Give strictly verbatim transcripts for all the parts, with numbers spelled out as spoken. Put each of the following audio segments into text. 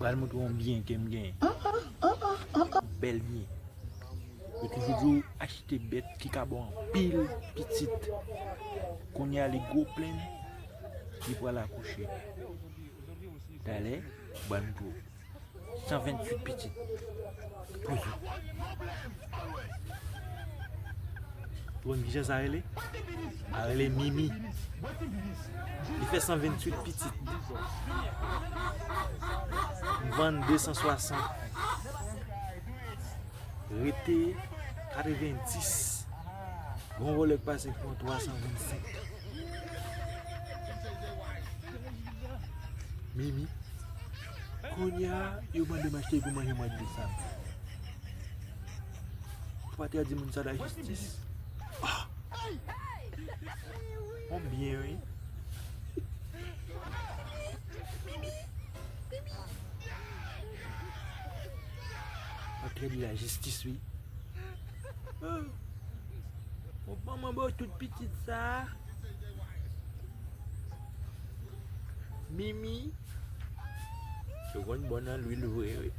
Pral montre yon byen ke m genyen. Bèl byen. Yo toujou di w achte bèt ki ka ba w anpil pitit. Kounye a li gwo plenn, li pral akouche. Talè, m pral montre w. San venntuit pitit. Poze. Ou konn kijan sa rele? Sa rele Mimi. Li fè san venntuit pitit. M vann de san swasant. Rete katrevendis. Gon vòlè k pase k pran twa san vennsenk. Mimi. Kounye a, yo mande m achte pou manje mwa desanm. Patya di moun sa lajistis. Ah! Yon byen, wi. Patya di lajistis, wi. Oh. Bon, manman ba w tout pitit sa. Mimi. Yo konn bon nan lwil vre, wi.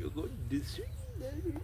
Yo konn de suit nan lwil.